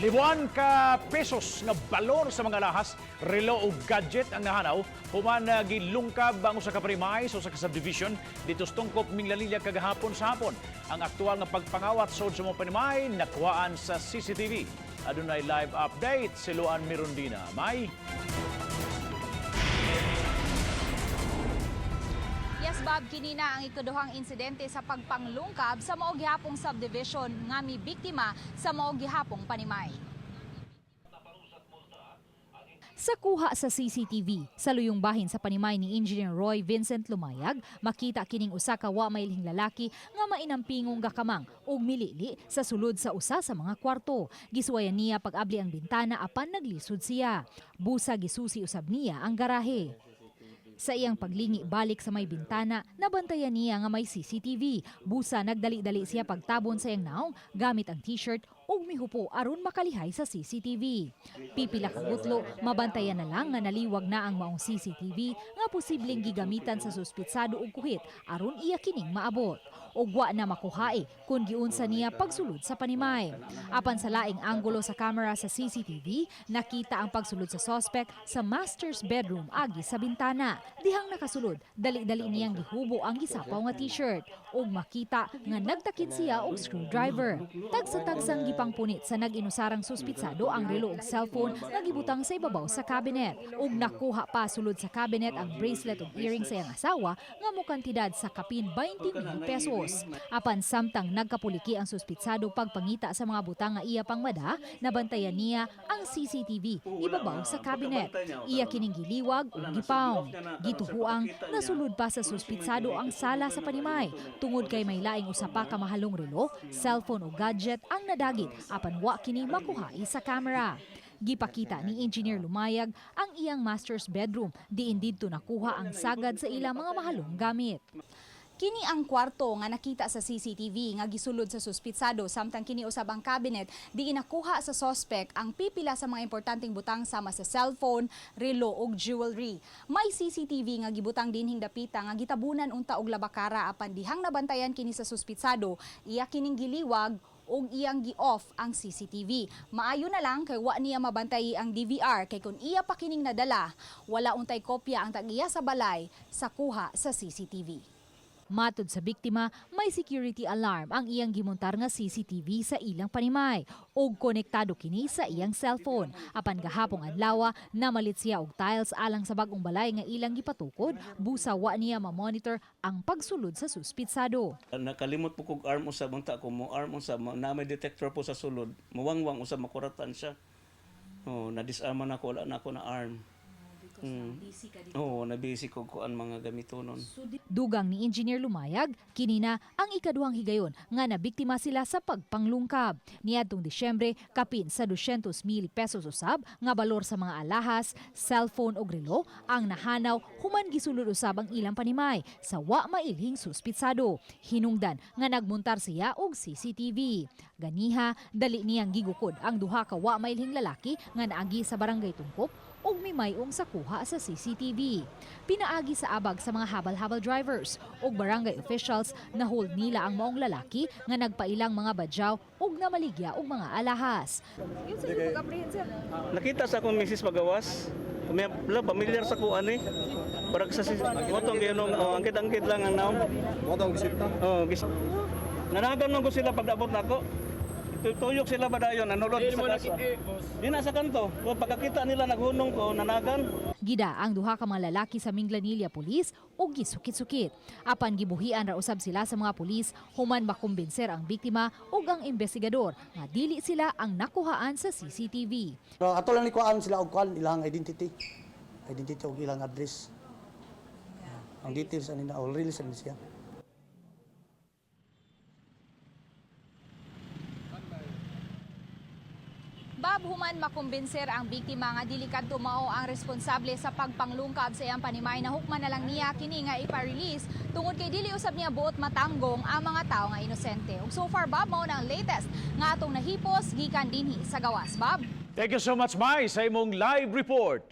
Libuan ka pesos nga balor sa mga lahas, relo ug gadget ang nahanaw human gilungkab ang usa ka panimay sa usa ka subdivision didto sa Tungkop, Minglanilla kagahapon sa hapon. Ang aktual nga pagpangawat sa mga panimay nakuhaan sa CCTV. Adunay live update si Luan Mirundina. May Yes, Bob, kini na ang ikaduhang insidente sa pagpanglungkab sa mao gihapong subdivision nga mi biktima sa mao gihapong panimay. Sa kuha sa CCTV, sa luyong bahin sa panimay ni Engineer Roy Vincent Lumayag, makita kining usa ka wa mailhing lalaki nga mainampingong gakamang ug milili sa sulod sa usa sa mga kwarto. Gisuwayan niya pag-abli ang bintana apan naglisod siya. Busa gisusi usab niya ang garahe. Sa iyang paglingi balik sa may bintana, nabantayan niya nga may CCTV. Busa nagdali-dali siya pagtabon sa iyang naong gamit ang t-shirt ug mihupo aron makalihay sa CCTV. Pipila ka gutlo, mabantayan na lang nga naliwag na ang maong CCTV nga posibleng gigamitan sa suspitsado og kuhit aron iya kining maabot. Ug wa na makuhae kung giunsa niya pagsulod sa panimay. Apan sa laing anggulo sa kamera sa CCTV, nakita ang pagsulod sa suspect sa master's bedroom agi sa bintana. Dihang nakasulod, dali-dali niyang gihubo ang gisapaw nga t-shirt ug makita nga nagtakid siya og screwdriver. Tagsa-tagsang gipangpunit sa nag-inusarang suspitsado ang relo ug cellphone nga gibutang sa ibabaw sa cabinet. Ug nakuha pa sulod sa cabinet ang bracelet ug earring sa iyang asawa nga mokantidad sa kapin 20 mil pesos. Apan samtang nagkapuliki ang suspitsado pagpangita sa mga butang nga iya pang mada, nabantayan niya ang CCTV ibabaw sa cabinet. Iya kining giliwag ug gipawn. Gituhuang nasulod pa sa suspitsado ang sala sa panimay tungod kay may laing usa pa ka mahalong relo, cellphone o gadget ang nadagit apan wa kini makuha sa camera. Gipakita ni Engineer Lumayag ang iyang master's bedroom diin didto nakuha ang sagad sa ilang mga mahalong gamit. Kini ang kwarto nga nakita sa CCTV nga gisulod sa suspitsado samtang kini usab ang cabinet diin nakuha sa suspect ang pipila sa mga importanteng butang sama sa cellphone, relo ug jewelry. May CCTV nga gibutang dinhing dapita nga gitabunan unta og labakara apan dihang nabantayan kini sa suspitsado, iya kining giliwag ug iyang gi-off ang CCTV. Maayo na lang kay wa niya mabantay ang DVR kay kung iya pa kining nadala, wala untay kopya ang tag-iya sa balay sa kuha sa CCTV. Matod sa biktima, may security alarm ang iyang gimontar nga CCTV sa ilang panimay ug konektado kini sa iyang cellphone. Apan gahapong adlaw, namalit siya og tiles alang sa bagong balay nga ilang gipatukod, busa wa niya ma-monitor ang pagsulod sa suspitsado. Nakalimot po kog arm usab, unta ko mo arm usab, na may detector po sa sulod, muwangwang usab, makuratan siya. Oh, na-disarm na ako, wala na ako na arm. Oo, na busy ko kuan mga gamitonon. Dugang ni Engineer Lumayag, kini na ang ikaduhang higayon nga nabiktima sila sa pagpanglungkab. Niadtong Disyembre, kapin sa 200 mil pesos usab nga balor sa mga alahas, cellphone ug relo ang nahanaw human gisulod usab ang ilang panimay sa wa mailhing suspitsado. Hinungdan nga nagmuntar siya og CCTV. Ganiha, dali niyang gigukod ang duha ka wa mailhing lalaki nga naagi sa barangay Tungkop ug mimayong sa kuha sa CCTV. Pinaagi sa abag sa mga habal-habal drivers ug barangay officials, na-hold nila ang maong lalaki nga nagpailang mga badyaw ug namaligya og mga alahas. Nakita sa akong misis pagawas. Pamilya, pamilyar sa kuan eh. Parang sa motong gayong, oh, angkit-angkit lang ang naong. Motong gisipta. Oh, gis. Nanagan man ko sila pag-abot nako. Tuyok sila ba dayon nanulod sa kasa. Di na sa kanto. O, pagkakita nila naghunong ko, nanagan. Gida ang duha ka mga lalaki sa Minglanilla Police ug gisukit-sukit. Apan gibuhian ra usab sila sa mga pulis human makumbinser ang biktima ug ang investigador nga dili sila ang nakuhaan sa CCTV. Pero ato lang ni kuan sila og kuan ilang identity. Identity og ilang address. Ang details ani na all release ani siya. Bob, human makumbinser ang biktima nga dili kadto mao ang responsable sa pagpanglungkab sa iyang panimay, na hukman na lang niya kini nga ipa-release tungod kay dili usab niya buot matanggong ang mga tao nga inosente. Ug so far, Bob, mao na ang latest nga atong nahipos gikan dinhi sa gawas, Bob. Thank you so much, Mai, sa imong live report.